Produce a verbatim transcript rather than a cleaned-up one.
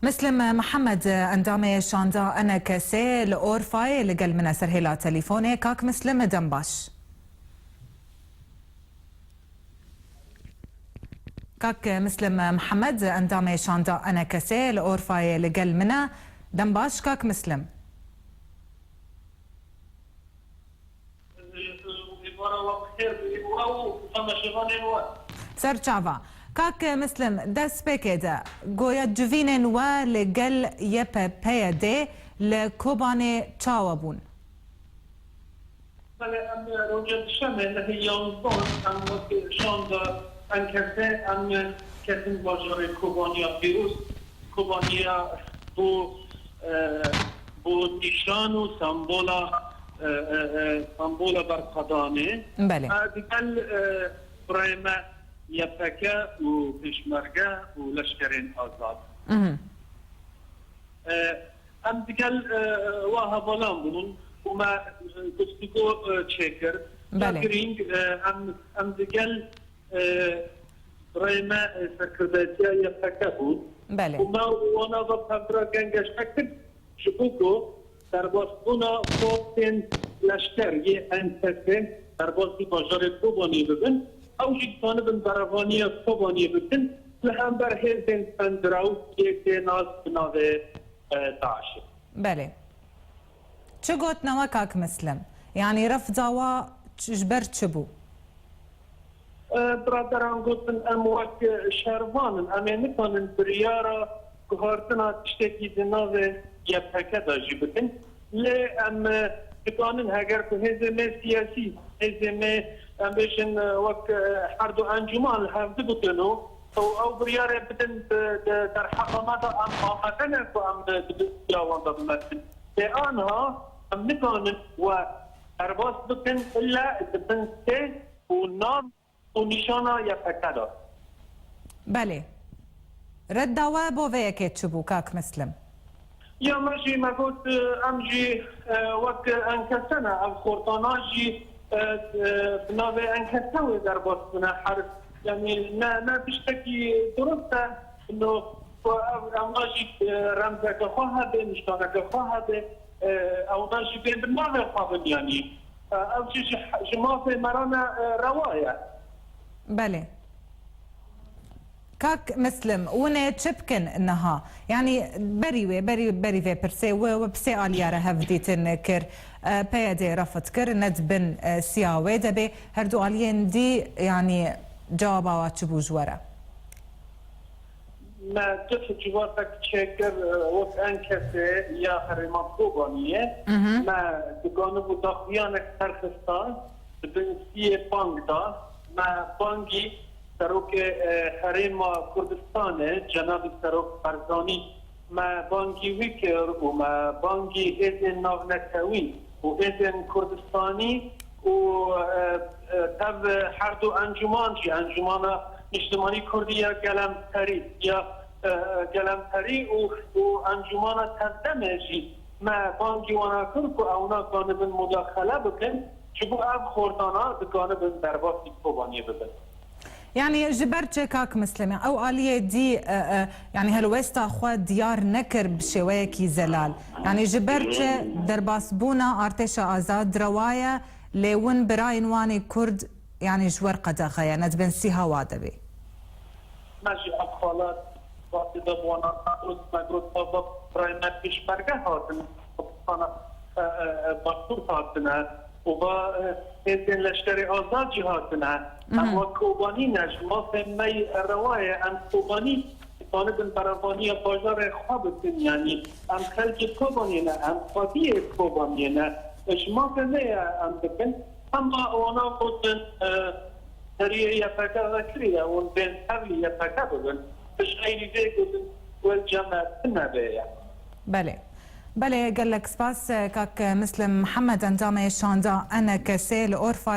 Mislim Mihemed, endamê şanda ENKSê li Orfayê li gel min e ser hêla telîfonê. Kak Mislim, dem baş. Kak Mislim Mihemed, endamê şanda ENKSê li Orfayê li gel min e. Dem baş, Kak Mislim. Êvara we bi xêr bibî we û temaşevanên we. Ser çava. Kak Mislim, destpêkê de goya civînên we li gel Y P P D li Kobanê çawa bûn? Belê, em roja dişemê nehê yanzdan em wek şanda ENKSê em ketin bajarê Kobaniya pîroz, Kobaniya bû, e, bû nîşan û sembola, e, e, e, sembola berxwedanê. Belê. E, digel, e, birayê me Y P G û Pêşmerge û leşkerên azad. Mhm. E, em digel, e, wa hevalan bûn û me, e, guftûgo, e, çêkir. Ya Belê. Girîng, e, em, em digel, e, birayê me, e, serkirdayetiya Y P G bûn. Belê. Û me wana ve pevdira gengeşte kir, ji bo ku derbasbûna fortên leşker yê ENKSê derbasî bajarê Kobanê bibin, ew jî dikanibin berevaniya Kobanê bikin li hember hêzên tundra û yê tê nas bi navê, e, DAIŞê. Belê. Çi gotina we, Kak Mislim? Yanî refda we ç-, ji ber çi bû? E, biraderan gotin, em wek şervan in, em ê nikanin biryara guhartina tiştekî di navê Y P G de jî bikin. Lê em, e, dikanin heger ku hêzê me siyasî, hêzê me, em bêjin, e, wek, e, her du encûman li hev di bikin û ew, ew biryarê bidin di, di derheqa me de em amade ne ku em di, di biryara wan de bimetin. Lê anha em nikanin we derbas bikin, ille di bin sê û nav û nîşana Y P G de. Belê. Redda we bo vê yekê çi bû, Kak Mislim? Ya me jî me got, e, em jî, e, wek ENKS ne, ev xortana jî, e, e, bi navê ENKS wê derbas bûne her, yanî ne, ne tiştekî durust e, no, ku ev, ewna jî, e, remzeke xwe hebe, nîşaneke xwe hebe, e, ewna jî bên bi navê xwe bin, yanî, e, ev jî ji, ji mafê me re ne, e, rewa ye. Belê. Kak Mislim, hûn ê çi bikin niha? Yanî berî wê, berî, berî vê pirsê we, we bi sê aliya re hevdîtin kir. E, P Y D refd kir, ne di bin, e, siya wê de bê. Her du aliyên dî, yanî cewaba we çi bû ji we re? Me tu civatek çêkir, e, wek ENKSê ya herêma Kobaniyê. Mhm. Me dikanibû daxuyanek serxistan, di bin siyê bang da. Me bangî serokê, e, herêma Kurdistanê, cenabî Serok Barzanî, me bangî wî kir û me bangî hêzên navnetewî û hêzên Kurdistanî û, e, e, tev her du encûman jî, Encûmana Niştimanî Kurdî ya Gelemperî, ya, e, e, Gelemperî û, û Encûmana Tevdemê jî me bangî wana kir ku ewna kanibin mudaxele bikin, ji bo ev xortana dikanibin derbasî Kobaniyê bibin. Yanî ji ber çi, Kak Mislim, ew aliyê dî, e, e, yanî helwesta xwe diyar nekir bi şêweyekî zelal? Yanî ji ber çi derbasbûna artêşa azad rewa ye, lê win birayên wan ê Kurd, yanî ji wer qedexe ye, ne di bin sîha wa de bê? Me jî ev xala wextê de bi wana got, me got, va, va birayê me pêşmerge hatin, Kurdistana, e, e, e, Başûr hatine û va, e, hêzên leşkerê azad jî hatine. Em Mhm. wek Kobanî ne, ji mafê me yê rewa ye, em Kobanî dikanibin berevaniya bajarê xwe bikin, yanî em xelkê Kobaniyê ne, em xwediyê Kobaniyê ne, ji mafê me ye em bikin. Hema wana gotin, e, seriyê Y P G vekiriye, hûn bên tevlî Y P G bibin. Pişt xeyrî vê gotin, wel ceme tine bê ye. Belê. Belê, gelek spas, e, Kak Mislim Mihemed, endamê şanda ENKSê li Orfa.